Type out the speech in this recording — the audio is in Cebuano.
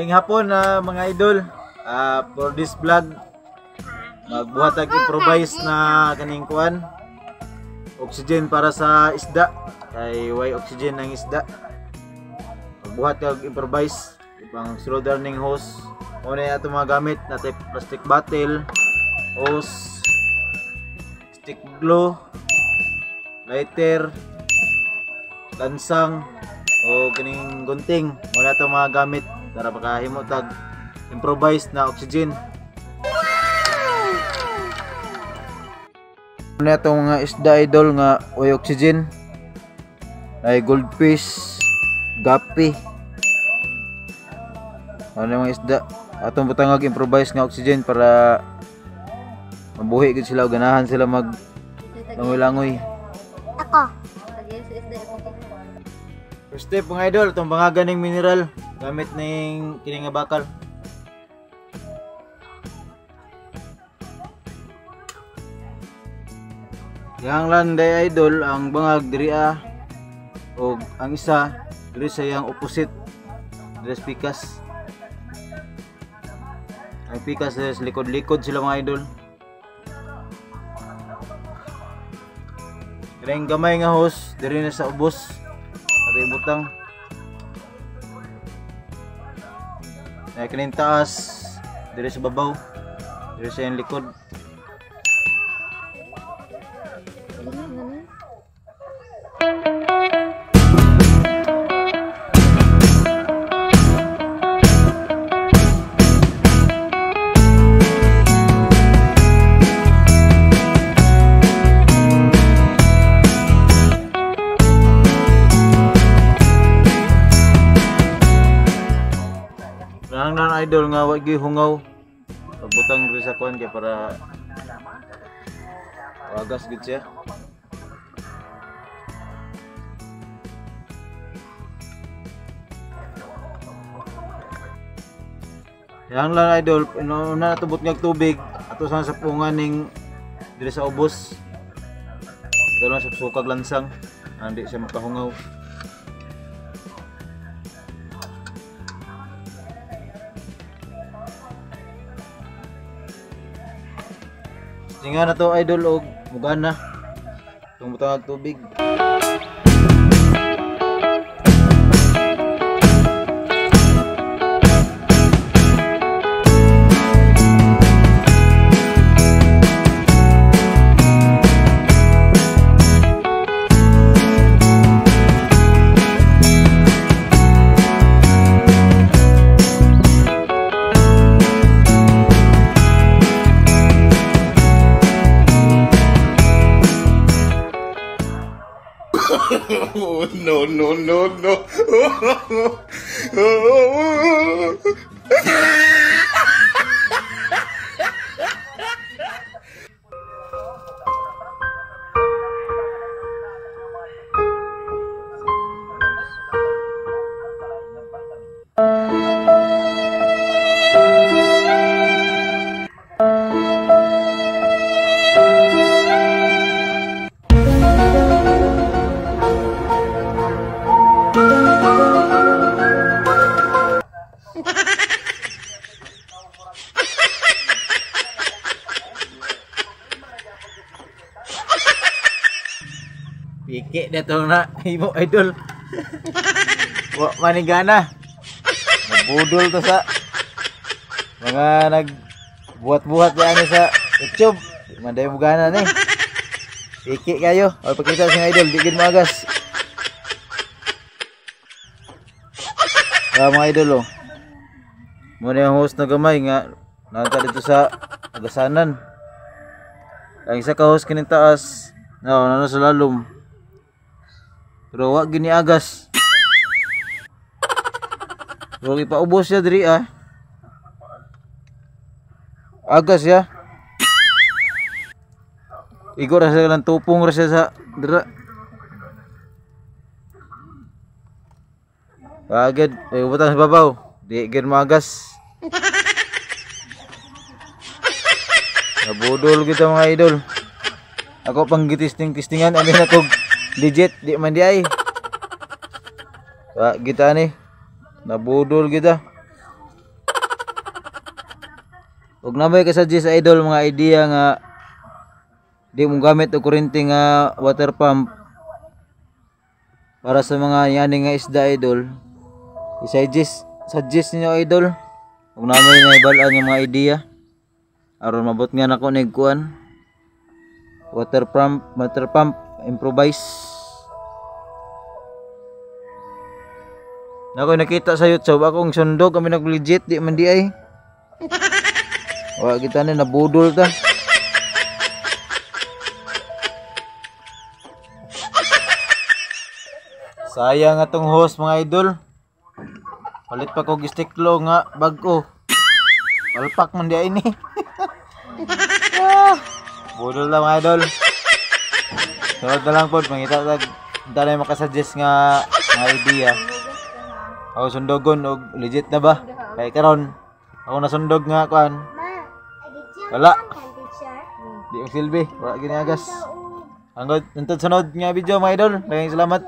Maayong hapon na mga idol. For this vlog, magbuhat tag improvise na kaning kuan. Oxygen para sa isda. Kay way oxygen ang isda. Magbuhat tag improvise ibang slow ning hose. Mao na ato mga gamit natay plastic bottle, hose, stick glue, lighter, lansang o kining gunting. Mao na ato mga gamit para makahimo tag improvise na oxygen. Mao na atong mga isda idol nga way oxygen. Ay goldfish, gapi. Ano mga isda atong butangag improvise nga oxygen para mabuhi gid sila o ganahan sila mag langoy-langoy. Ako. First step mga idol, itong bangagan ning mineral gamit ning kini nga bakal. Gihanglan day idol ang bangag diri og ang isa diri sa iyang opposite diri sa pikas. Ang pikas diri sa likod-likod sila mga idol. Kining gamay nga hose diri na sa ubos ato ibutang. Ay kining taas diri sa babaw, diri sa iyang likod. Nang idol nga wa gyud hungaw. Pagbutang diri sa kuan kay para wagas gid siya. Yang lang idol, una natubot nga tubig ato sa sapungan ning diri sa ubos. Dalo sa sukag lansang, andi siya makahungaw. Tinga na to idol og mugana. Itong butang tubig. Oh, no, no, no, no. Piki na to na imo idol. Wa manigana. Nabudol to sa mga nagbuhat-buhat yan sa YouTube. Di man dayo mugana ni. Piki kayo. O pakita sa idol, di gid moagas. Ah, mga idol oh. Mo ni ang host na gamay nga nanta dito sa agasanan. Ang isa ka host kining taas, no, nano sa lalom. Pero wa gini agas. Pero ipaubos siya diri ah. Agas ya. Igo ra siya lang tupong ra siya sa dira. Agad, ay ubatan sa babaw. Di gid magas. Nabudol kita mga idol. Ako pang gitisting-tistingan amin ako legit di man di ay. Wa kita ni. Nabudol kita. Ug naa bay ka-suggest, idol, mga idea nga di mo gamit og kuryente nga water pump para sa mga yani nga isda, idol, i-suggest suggest ninyo, idol, ug naa may nahibal-an nga mga idea aron mabot nga nako nig kuan, water pump, water pump improvise. Nako nakita sa YouTube, akong sundog kami nag legit, di man di ay. Wa kita ni nabudol ta. Sayang atong host, mga idol. Palit pa kog istiklo nga bag-o. Palpak man di ay ni. Ah, budol na, mga idol. Sunod na lang pod mangita tag unta na makasuggest nga mga idea. Ako sundogon og legit na ba? Kay karon ako nasundog nga kuan. Wala. Di yung silbi, wala giniagas. Hanggang sunod nga video, mga idol. Maraming salamat.